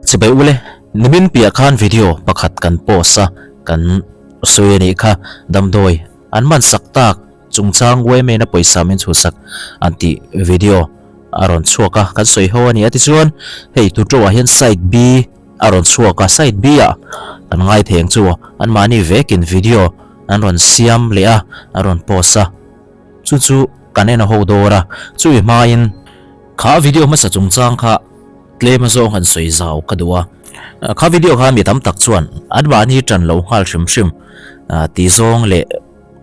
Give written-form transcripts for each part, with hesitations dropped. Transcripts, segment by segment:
Chibai ule, nimin piah khan video pakhat kan post a, kan sawi a nih kha, damdawi an man sak tak chungchang Women a pawisa min chhuhsak an tih video a rawn chhuak a, kan sawi ho a ni a. Tichuan hei Tuṭo ah hian side B a rawn chhuak a, side B ah kan ngai thei ang chu anmahni vekin video an rawn siam leh a, an rawn post a, chu chu kan en a ho dawr a, chumi hmain kha video hmasa chungchang kha Tlem a zawng han sawi zau ka duh a, kha video kha mi tam tak chuan an mahni tan lo nghal hrim hrim tih zawng leh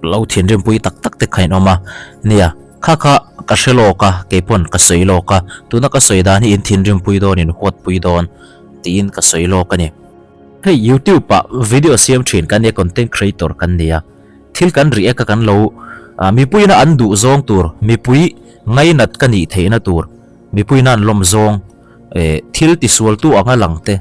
lo thinrimpui tak tak te kha in awm a, nia kha kha ka hre lawk a, keipawn ka sawi lawk a, tuna ka sawi dan hi in thinrimpui dawn in huatpui dawn tiin ka sawi lawk a ni. Hei youtube ah video siam thin kan nia content creator kan nia, thil kan react a kan lo mipuiin a an duh zawng tur mipui ngainat ka nih theihna tur Mipui nan lawm zawng eh thil tisualtu anga lang te,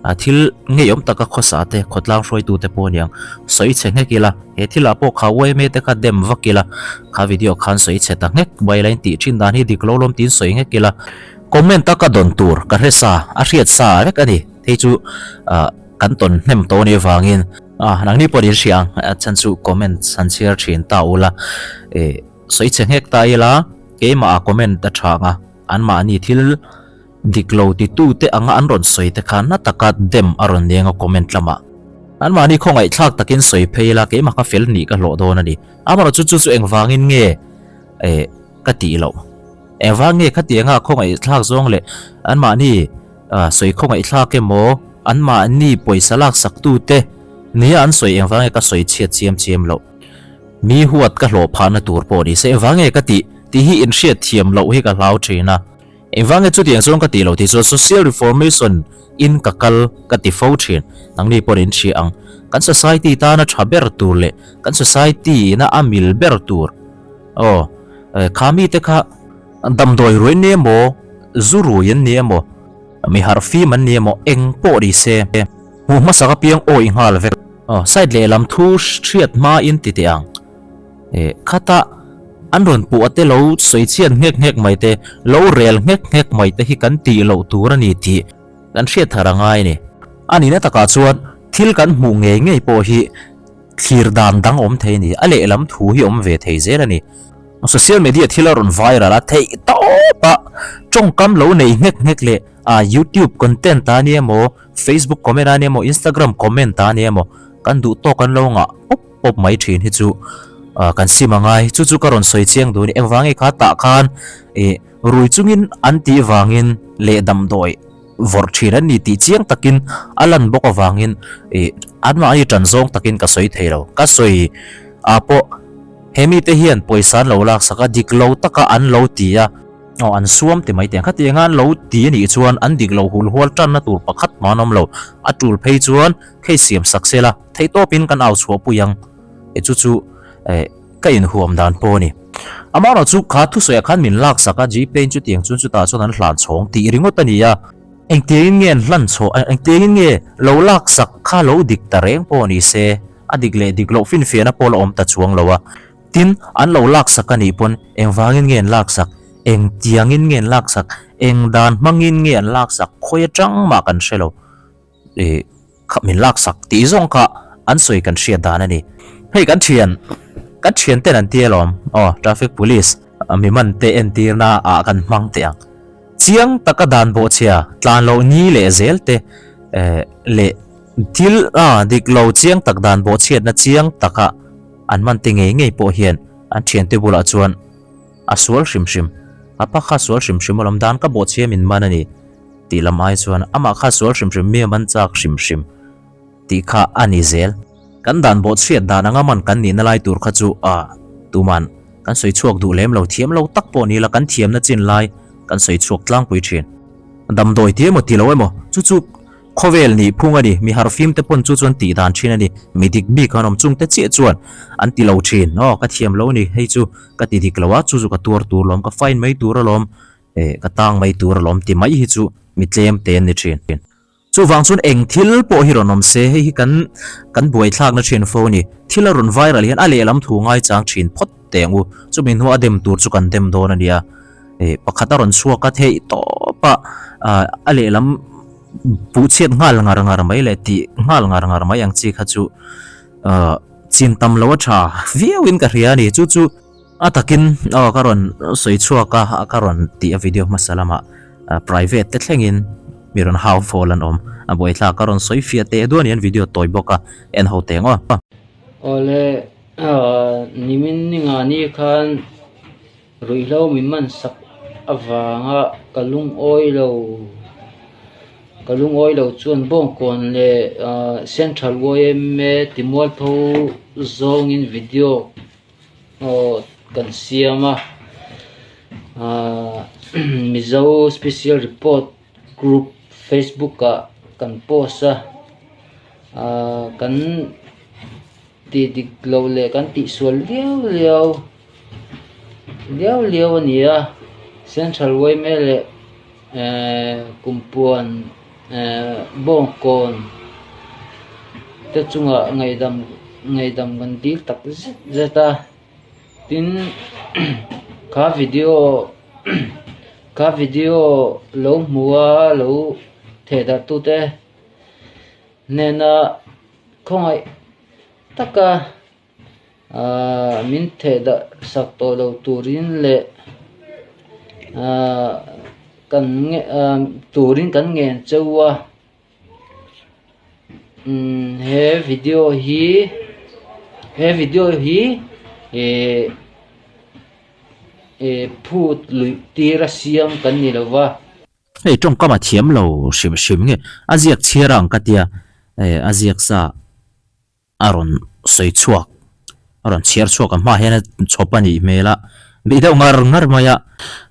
a thil ngeiawm taka khawsa te, khawtlang hruaitu te pawh aniang sawi chhe nghek ila, he thilah pawh kha yma te kha dem vak ila, kha video khan sawi chhe ta nghek mai ila in tih thin dan hi dik lo lawm tiin sawi nghek ila, comment a ka dawn tur ka hre sa a hriat sa vek a ni, hei chu ah kan tawn hnem tawh anih avangin ah nangni pawh in hria ang a chhan chu comment han chhiar thin ta ula eh. Sawi chhe nghek ta ila, keimah a comment a tha anga, anmahni thil dik lo titute anga an rawn sawi te kha na taka dem a rawn neng a comment lamah. Anmahni khawngaihthlak takin sawi phei ila keimah kha fel nih ka hlawh dawn a ni. Amaherawhchu chu chu engvangin nge eh ka tih loh? Engvang nge khatianga khawngaihthlak zawng leh anmahni sawi khawngaihthlak emaw anmahni pawisa laksaktute nia an sawi engvang nge ka sawi chhiat chiam chiam loh? Mi huat ka hlawh phahna tur pawh ni se engvang nge ka tih tih hi inhriat thiam loh hi ka hlau thin a. Engvang nge chutiang chuan ka tih loh tih chuan social reformation in ka kal ka ti fo thin. Nangni pawhin in hria ang. Kan society tana tha ber tur leh kan society ina a mil ber tur aw kha mite kha damdawi ruai an ni emaw, zu rui an ni emaw, mi harhfim an ni emaw eng pawh ni se hmuh hmasak apiang awih nghal vek. Aw, side lehlam thu hriat hma in ti teh ang. Eh, khata an rawn puh ate lo sawi chhiat nghek nghek mai te, lo rel nghek nghek mai te hi kan tih loh tur a ni tih kan hriat thar a ngai a ni. A nihna takah chuan thil kan hmuh ngei ngei pawh hi thlir dan dang awm thei a ni, a lehlam thu hi awm ve thei zel a ni. Social media thil a rawn viral a, theih tawp a tawngkam lo nei nghek nghek leh a youtube content a nia maw, Facebook comment a nia maw, Instagram comment a nia maw, kan duh tawk an lo ngah pawp pawp mai thin hi chu kan sim a ngai. Chu chu ka rawn sawi chiang duh a ni. Engvange kha tah khan ih rui chungin an tih vangin leh damdawi vawrh thin an ni tih chiang takin a lan bawk avangin ih anmahni tan zawng takin ka sawi thei lo. Ka sawi ah pawh he mite hian pawisa an lo laksak a, dik lo taka an lo ti a. Aw an suam ti mai teh ang. Khatiang a an lo ti a nih chuan an dik lo hul hual tanna tur pakhat hma an awm lo. A tul phei chuan khei siam sak se la, theihtawpin kan au chhuah pui ang. E chu chu eh ka inhuam dan pawh a ni. Amaherawh chu kha thusawiah khan min laksak a, Gpay in chutiang chuan chutah chuan an hlan chhawng tih ringawt a ni a. Engtiangin nge an hlan chhawh, engtiangin nge lo laksak kha lo dik ta reng pawh ni se, a dik leh dik loh finfiahna pawh la awm ta chuang lo a. Tin, an lo laksak a nih pawn engvangin nge an laksak, eng tiangin nge an laksak, eng dan hmangin nge an laksak, khawi atang mah kan hre lo. Ih, kha min laksak tih zawng kha an sawi kan hriat dan a ni. Hei kan thian, kan thian ten an ti alawm, aw traffic police mi man te entirna ah kan hmang teh ang. Chiang taka dan bawhchhia tlan loh ni leh zel te leh thil a dik lo chiang tak dan bawhchhiatna chiang taka An man te ngei ngei pawh hian an thiante bulah chuan a sual hrim hrim, a pa kha sual hrim hrim alawm dan ka bawhchhia min man a ni tih lam ai chuan amah kha sual hrim hrim mi a man chak hrim hrim tih kha a ni zel. Kan dan bawhchhiat dan anga man kan nihna lai tur kha chu a tuman kan sawi chhuak duh lem lo thiam lo tak pawh ni la kan thiamna chin lai kan sawi chhuak tlangpui thin. Damdawi ti emaw ti lo emaw chu chu Khawvel nih phung a ni, mi harfim te pawn chu chuan tih dan thin a ni, mi dik bik an awm chung te chiah chuan an ti lo thin, aw ka thiam lo ni, hei chu ka ti dik lo a, chu chu ka tuar tur lawm, ka fine mai tur alawm, eh ka tang mai tur alawm ti mai hi chu mi tlem te an ni thin. Chuvang chuan eng thil pawh hi rawn awm se, hei hi kan kan buaithlakna thin fo a ni, thil a rawn viral hian a lehlam thu ngaichang thin phawt teh ang u, chumi hnuah a dem tur chu kan dem dawn a nia, eh pakhat a rawn chhuak a theih tawp a, a lehlam. Puhchhiat nghal ngar ngar mai leh tih nghal ngar ngar mai ang chi kha chu ahh chin tam lo a tha viau in ka hria a ni. Chu chu a takin aw ka rawn sawi chhuak a, ka rawn tih a video hmasa lamah private te thlengin mi rawn hau fawl an awm. A buaithlak ka rawn sawi fiah teh duan hian video tawi bawk a en ho teng aw. Awle nimin ninga ni khan Ruihhlo min man sak avanga ka lungawi lo ka lungawi lo chuan Bawngkawn leh Central yma Timualpho zawngin video kan siam a Mizo Special Report Group Facebook ah kan post a kan tih dik loh leh kan tihsual liau liau. Liau liau a ni a central yma leh ehh kumpuan ehh bawngkawn te chungah ngaihdam ngaihdam kan dil tak zet zet a tin kha video kha video lo hmu a lo theh darh tute hnena khawngaih taka. Ahh min theh dah sak tawh lo turin leh ahh kan nge ahh turin kan ngen cheu a umm he video hi he video hi ihh ihh phut luih tir a siam kan ni lo va. Hei tawngkam a thiam lo hrim hrim nge a ziak chhiar ang ka tia eh a ziak sa. A rawn sawi chhuak, a rawn chhiar chhuak a hmaah hian a chhawp a nih hmel a, bih deuh ngar ngar mai a.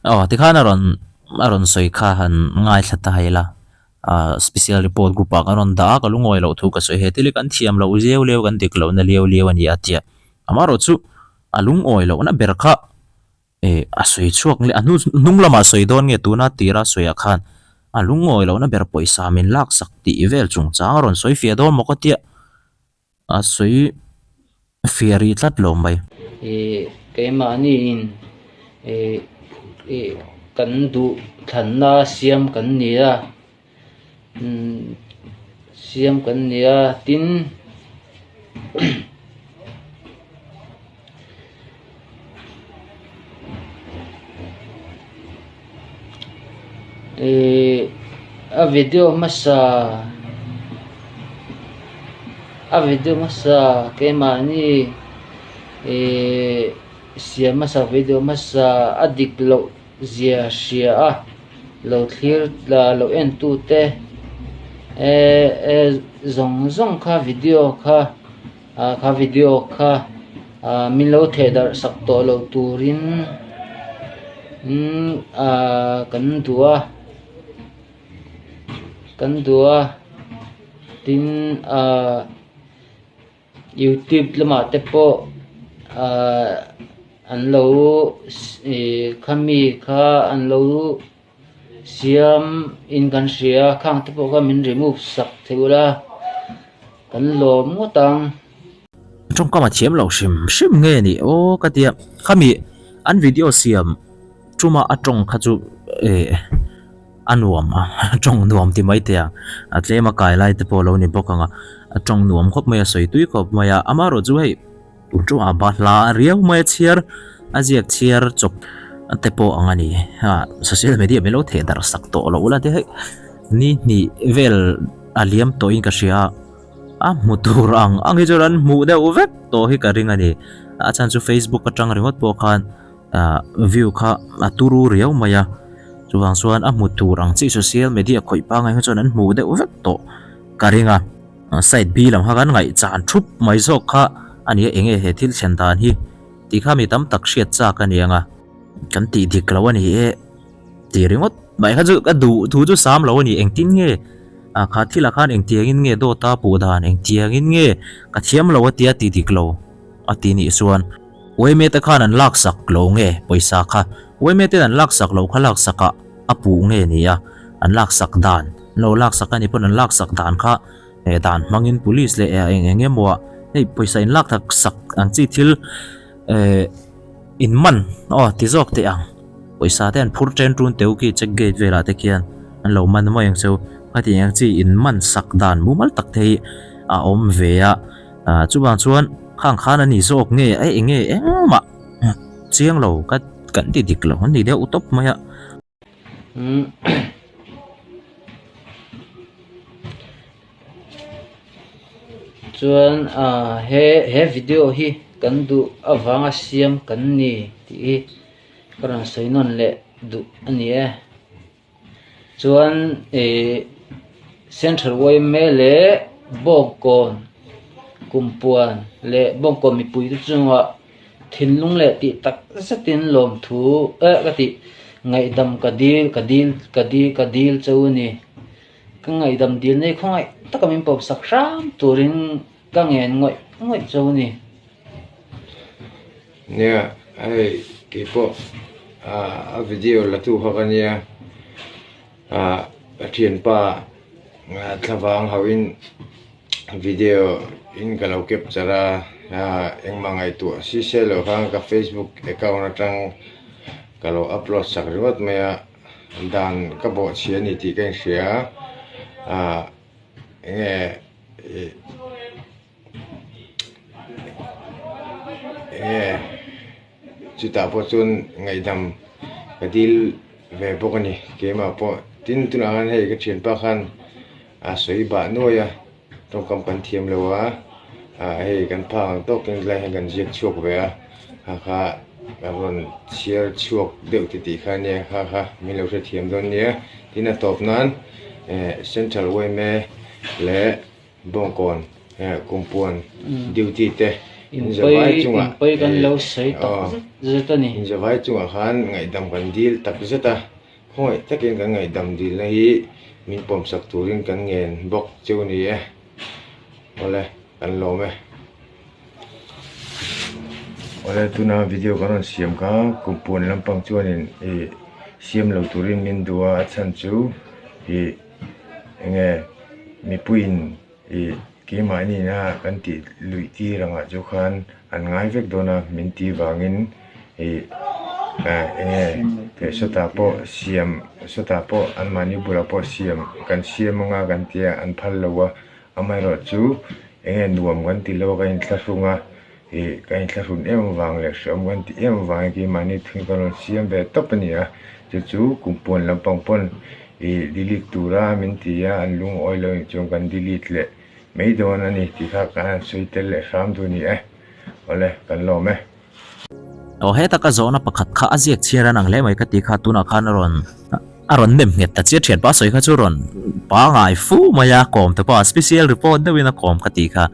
Aw tikhan a rawn a rawn sawi kha han ngaithla ta ila, ah special report group ah kan rawn dah a, ka lungawi loh thu ka sawi he thil hi kan thiam loh liau liau kan dik lohna liau liau a ni a tia. Amaherawhchu a lungawi lohna ber kha Eh, a sawi chhuak leh a hnu hnung lamah sawi dawn nge tuna tira sawiah khan a lungawi lohna ber pawisa min laksak tih vel chungchang a rawn sawi fiah dawn maw ka tia a sawi fiah rih tlat lo mai. Eh, keimahniin eh eh kan duh thlanna siam kan ni a, umm siam kan ni a tin Ihh a video hmasa a video hmasa keimahni ihh siam hmasa video hmasa a dik loh zia hria a lo thlir lo en tute ehh zawng zawng kha video kha. Ah kha video kha ah min lo theh darh sak tawh loh turin imm ah kan duh a kan duh a tin ah youtube lamah te pawh ah an lo ih khami kha an lo. Siam in kan hria a, khang te pawh kha min remove sak thei ula kan lawm ngawt ang. Tawngkam a thiam lo hrim hrim nge ni aw ka tia khami an video siam tuma a tawng kha chu eh a nuam a tawng nuam ti mai teh ang a tlem a kai lai te pawh a lo ni bawk ang a a tawng nuam khawp mai a sawi tui khawp mai a amaherawhchu hei Tun chu a bahla riau mai a chhiar a ziak chhiar chawp te pawh ang a ni a social media min lo theh darh sak tawh loh la te hei ni hnih vel a liam tawh in ka hria a a hmu tur ang ang hi chuan an hmuh deuh vek tawh hi ka ring a ni a chhan chu facebook atang ringawt pawh khan ah view kha a turu riau mai a chuvang chuan a hmu tur ang chi social media khawih pangai hi chuan an hmuh deuh vek tawh ka ring a. Side B lam kha kan ngaih chan thup mai zawk kha a nia enge he thil thlen dan hi tih kha mi tam tak hriat chak a ni ang a, kan tih dik lo a ni e tih ringawt mai kha chu ka duh thu chu sam lo a ni engtin nge ah kha thil ah khan engtiangin nge dawta puh dan engtiangin nge ka thiam lo a tia tih dik lo a ti nih chuan Uaime te khan an laksak lo nge pawisa kha Uaime ten an laksak lo kha laksak ah a puh nge ni a an laksak dan an lo laksak a nih pawn an laksak dan kha eh dan hmangin police leh eng eng emaw ah hei pawisa in lak tak sak ang chi thil eh in man aw ti zawk teh ang pawisa te an phur chen tun teu khi check gate velah te khian an lo man mai ang cheu. Hetiang chi in man sak dan mumal tak te hi a awm ve a, chuvang chuan khang khan a ni zawk nge a eng nge engmah chiang lo ka kan ti dik lo an ni deuh tawp mai a. Chuan he he video hi kan duh avanga siam kan ni tih hi ka rawn sawi nawn leh duh a ni e. Chuan ih central yma leh bawngkawn kumpuan leh bawngkawn mipui te chungah thinlung leh tih tak zetin lawmthu eh ka tih ngaihdam ka dil ka dil ka dil ka dil cheu a ni ka ngaihdam dil nei khawngaih taka min pawp sak hram turin ka ngen ngawih ngawih cheu a ni. Nia hei keipawh a video la tu kha ka nia ah ka thianpa thlavang hauhin video in ka lo capture a ah engmah ngaihtuah si se lo khan ka facebook account atang ka lo upload sak ringawt mai a dan ka bawhchhia a ni tih ka inhria a ah enge ih. Enge chutah pawh chuan ngaihdam ka dil ve bawk a ni keimah pawh tin tunah khan hei ka thianpa khan a sawi bah nuai a tawngkam kan thiam lo a ah hei kan phak ang tawkin tlai hian kan ziak chhuak ve a kha kha a rawn chhiar chhuak deuh ti tih kha ania kha kha min lo hrethiam dawn nia tin a tawp nan eh central yma leh. Bawngkawn kumpuan duty te inzavai chungah inzavai chungah khan ngaihdam kan dil tak zet a, khawngaih takin kan ngaihdam dilna hi min pawmsak turin kan ngen bawk cheu ni e, awle kan lawm e. Awle tuna video kan rawn siam kha kumpuan lampang chuanin ih siam lo turin min duh a, a chhan chu ih. Enge mipuiin ih keimahni-na kan tih luih tir angah chu khan an ngai vek dawn a min tih vangin ih enge sawtah pawh siam sawtah pawh anmahni bulah pawh siam kan siam anga kan tia an phal lo a amaherawh chu enge nuam kan ti lo a kan inthlahrung a. Ih ka inthlahrun em avang leh hreawm kan tih em avangin keimahni thil ka rawn siam ve tawp a ni a, chu chu kum puan lampang pawn ih delete tura min ti a, an lungawi lo nih chuan kan delete leh mai dawn a ni tih kha kan han sawi tel leh hram duh a ni e, awle kan lawm e. Aw heta ka zawhna pakhat kha a ziak chhiar an ang hle mai ka ti kha tunah khan a rawn a rawn nem nghet ta chiah thian pa sawi kha chu rawn pangai fu mai a kawm te pawh a special report deuhin a kawm ka tih kha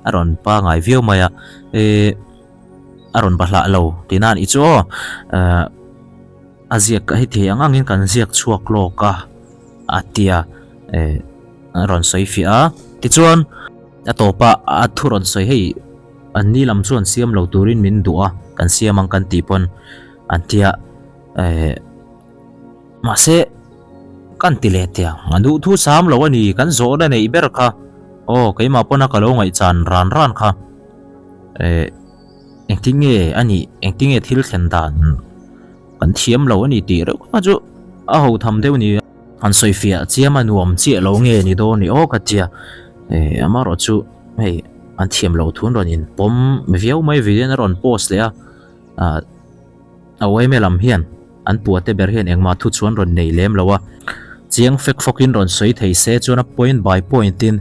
a rawn pangai viau mai a eh a rawn bahlah lo tih nan i chu aw eh a ziak hei thei ang angin kan ziak chhuak lawk a a tia eh a rawn sawi fiah a tichuan a tawpa a thu rawn sawi hei an ni lam chuan siam lo turin min duh a kan siam ang kan tih pawn an tia eh. Mahse, kan ti leh teh ang, a duhthu sam lo a ni, kan zawhna neih ber kha. Aw, keimah pawna ka lo ngaihchan ran ran kha. Eh, engtin nge a nih, engtin nge thil thlen dan kan thiam lo a ni tih reuh kha chu a ho tham deuh a ni. Han sawi fiah chiam a nuam chiah lo nge ni dawn ni aw ka tia. Eh, amaherawh chu hei an thiam lo thun rawn inpawm viau mai video in a rawn post leh a, ah. A uaime lam hian an puate ber hian engmah thu chuan rawn nei lem lo a, chiang fek fawkin rawn sawi thei se chuan a point by point in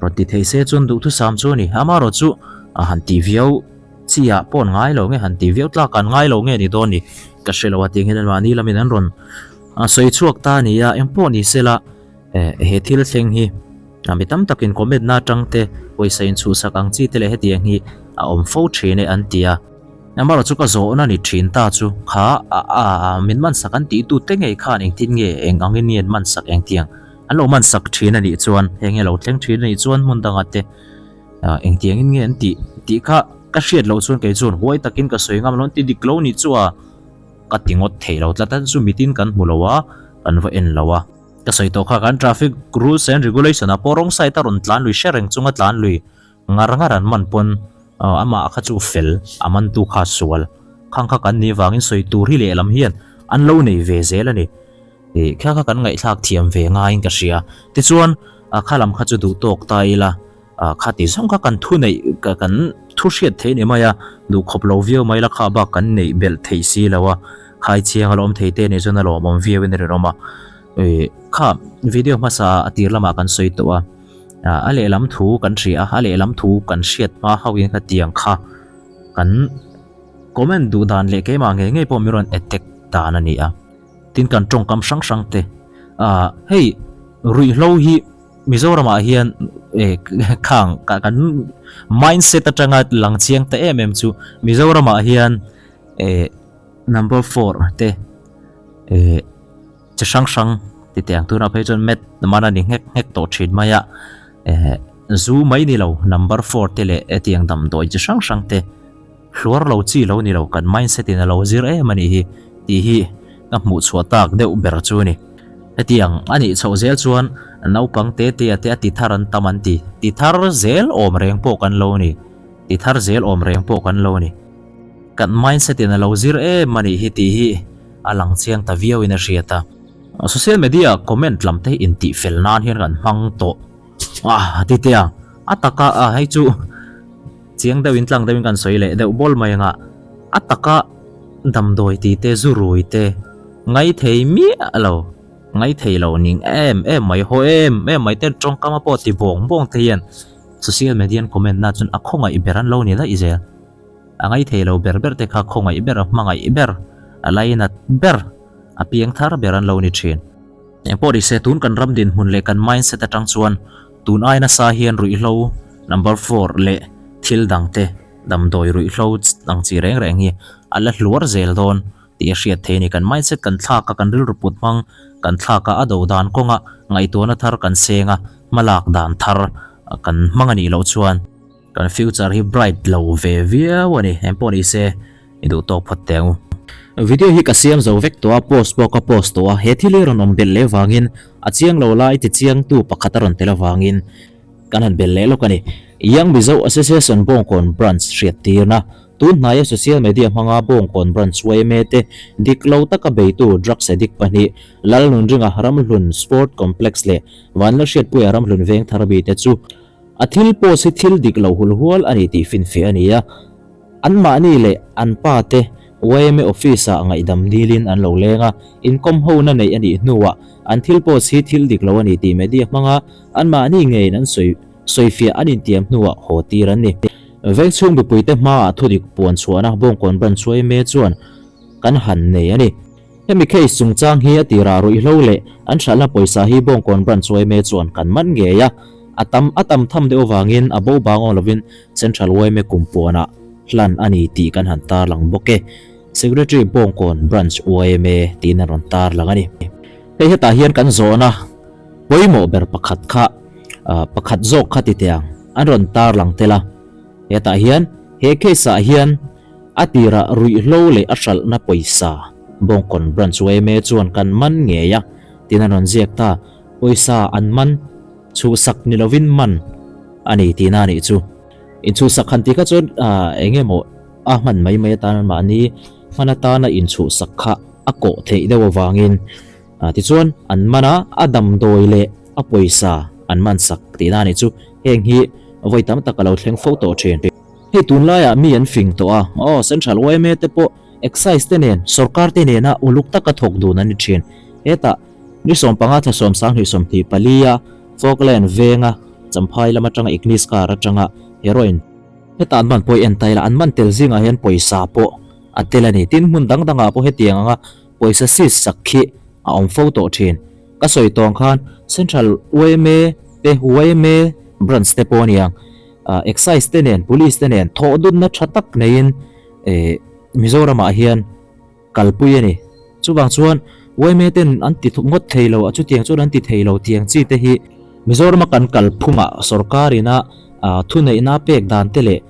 rawn ti thei se chuan duhthusam chu a ni. Amaherawh chu a han ti viau chi ah pawh an ngai lo nge, han ti viau tlak an ngai lo nge ni dawn ni ka hre lo a tih angin anmahni lamin an rawn sawi chhuak ta a ni a, engpawh ni sela he thil thleng hi mi tam takin comment na atang te pawisa inchhuhsak ang chi te leh hetiang hi a awm fo thin e an ti a. Amaherawh chu ka zawhna ni thin ta chu kha a min mansak an tih tute ngei khan engtin nge eng angin nge an mansak engtiang an lo mansak thin a nih chuan heng hi a lo thleng thin a nih chuan hmun dangah te engtiangin nge an tih tih kha ka hriat loh chuan kei chuan huai takin ka sawi ngam lo an ti dik lo nih chu a ka ti ngawt thei lo tlat a chu mitin kan hmu lo a kan va en lo a. Ka sawi tawh kha kan traffic rules and regulation ah pawh wrong side a rawn tlan lui hre reng chunga tlan lui Ngar ngar an man pawn amah kha chu fel, a mantu kha sual. Khang kha kan nih vangin sawi tur hi lehlam hian an lo nei ve zel a ni. Ih kha kha kan ngaihthlak thiam ve ngaiin ka hria. Tichuan kha lam kha chu duh tawk ta ila kha ti zawng kha kan thu neih kan thu hriat theih ni mai a, duh khawp lo viau mai la kha bak kan neih belh theih si lo a, khai chiang a la awm thei te nih chuan a lawmawm viau in a rinawm a. Ih kha video hmasa a tir lamah kan sawi tawh a, a lehlam thu kan hria a, a lehlam thu kan hriat hma hauhin khatiang kha kan comment duh dan leh keimah ngei ngei pawh min rawn attack dan a ni a. Tin kan tawngkam hrang hrang te ah hei ruihhlo hi Mizoramah hian eh khang kan mindset atanga lang chiang ta em em chu Mizoramah hian eh number four te eh chi hrang hrang ti teh ang tunah phei chuan mat man a ni nghek nghek tawh thin mai a eh zu mai ni lo number four te leh hetiang damdawi chi hrang hrang te. Hluar lo chi lo ni lo kan mindset in a lo zir em a nih hi tih hi ka hmuh chhuah tak deuh ber chu a ni. Hetiang a nih chhoh zel chuan naupang te te a te a ti thar an tam an ti. Ti thar zel awm reng pawh kan lo ni. Ti thar zel awm reng pawh kan lo ni. Kan mindset in a lo zir em a nih hi tih hi a lang chiang ta viau in a hriat a. Social media comment lam te hi intih fel nan hian kan hmang tawh a ti teh ang. A taka hei chu. Chiang deuhin tlang deuhin kan sawi leh deuh bawl mai anga a taka damdawi tih te zu rui te ngai thei miah lo ngai thei lo ning em em mai haw em em mai ten tawngkam a pawh ti bawng bawng te hian social media an comment na chuan a khawngaih ber an lo ni daih zel a ngai thei lo ber ber te kha khawngaih ber a hmangaih ber a lainat ber a piang thar ber an lo ni thin. Engpawh ni se tun kan ram dinhmun leh kan mindset atang chuan tun ai nasa hian ruihhlo number four leh thil dang te damdawi ruihhlo ang chi reng reng hi a la hluar zel dawn tih a hriat theih a ni. Kan mindset kan thlak a, kan rilru put hmang kan thlak a, a do dan kawnga ngaihtuahna thar kan seng a, hmalak dan thar kan hmang a nih loh chuan Kan future hi bright lo ve viau a ni, engpawh ni se i duh tawk phawt teh ang u. Video hi ka siam zo vek tawh a, post pawh ka post tawh a, he thil hi rawn awm belh leh vangin a chiang lo lai ti chiangtu pakhat a rawn tel avangin kan han belh leh lawk a ni. Young Mizo Association Bawngkawn Branch hriattirna, Tun hnaia social media hmanga Bawngkawn Branch yma te dik lo taka beitu drugs addict pahnih Lalnunringa Ramhlun Sport Complex leh Vanlalhriatpuia Ramhlun Vengthar bite chu A thil post hi thil dik lo hul hual a ni tih finfiah a ni a, anmahni leh an pa te yma office ah ngaihdam dilin an lo leng a, inkawm hona neih a nih hnuah an thil post hi thil dik lo a ni tih media hmanga anmahni ngeiin an sawi sawifiah an intiam hnuah haw tir an ni. Vengchhung mipuite hmaah thudik puan chhuahna Bawngkawn Branch yma chuan kan han nei a ni. Hemi case chungchang hi a tirah ruihhlo leh an hralhna pawisa hi Bawngkawn Branch yma chuan kan man ngei a, a tam a tam tham deuh avangin a bo bang awm lovin Central yma kum puanah hlan a ni tih kan han tarlang bawk e. Secretary Bawngkawn Branch yma tiin an rawn tarlang a ni. Hei hetah hian kan zawhna pawimawh ber pakhat kha pakhat zawk kha ti teh ang an rawn tarlang tel a, hetah hian he case ah hian A tirah ruihhlo leh a hralhna pawisa Bawngkawn Branch yma chuan kan man ngei a, tin a rawn ziak ta. Pawisa an man chhuhsak ni lovin man a ni tihna a nih chu. Inchhuhsak han tih kha chuan eng emaw a hman mai mai atan mahni hman atana inchhuhsak kha a kawh theih deuh avangin tichuan an man a, a damdawi leh a pawisa an mansak tihna a nih chu. Heng hi vawi tam tak a lo thleng fo tawh thin. Hei tunlaiah mi an fing tawh a, aw Central yma te pawh Excise te nen sawrkar te nena uluk taka thawk dun an ni thin. Hetah ni 15 thla 10 24 a Falkland venga Champhai lam atanga Ignis car atanga heroin Heta an man pawh i en ta ila an man tel zingah hian pawisa pawh a tel a ni. Tin hmun dang dangah pawh hetiang anga pawisa seize sak khi a awm fo tawh thin. Ka sawi tawng khan Central yma te yma branch te pawh a niang. Excise te nen police te nen thawh dunna tha tak neiin Mizoramah hian kalpui a ni. Chuvang chuan yma ten an ti ngawt thei lo a chutiang chuan an ti thei lo tiang chi te hi Mizorama kan kalphungah sorkarina thuneihna pek dan te leh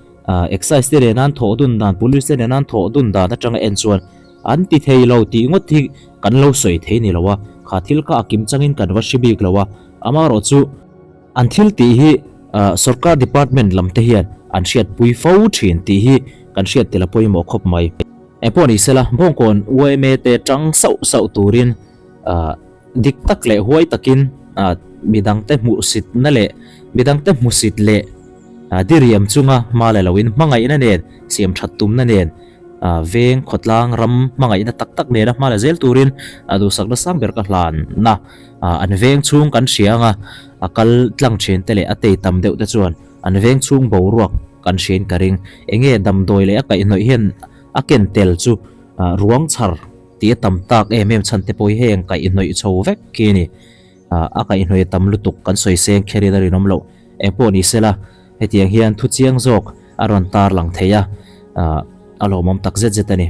excise te nen an thawh dun dan police te nen an thawh dun dan atanga en chuan an ti thei lo tih ngawt hi kan lo sawi thei ni lo a, kha thil kha a kim changin kan va hre bik lo a, amaherawhchu. An thil tih hi sorkar department lam te hian an hriatpui fo thin tih hi kan hriat tel a pawimawh khawp mai. Engpawh ni sela, Bawngkawn yma te tang sauh sauh turin Dik tak leh huai takin midangte hmuhsitna leh midangte hmusit leh diriam chunga hma la loin hmangaihna nen siam that tumna nen veng khawtlang ram hmangaihna tak tak nena hma la zel turin duhsakna sang ber ka hlanna an veng chhung kan hria anga a kal tlang thin te leh a tei tam deuh te chuan an veng chhung boruak kan hriain ka ring. Enge damdawi leh a kaihhnawih hian a ken tel chu ruang chhar tih a tam tak em em chhan te pawh hi heng kaihhnawih chho vek khi a ni. A kaihhnawih a tam lutuk kan sawi seng kher in a rinawm loh. Eng pawh ni sela hetiang hian thu chiang zawk a rawn tar lang thei a, a lawmawm tak zet zet a ni.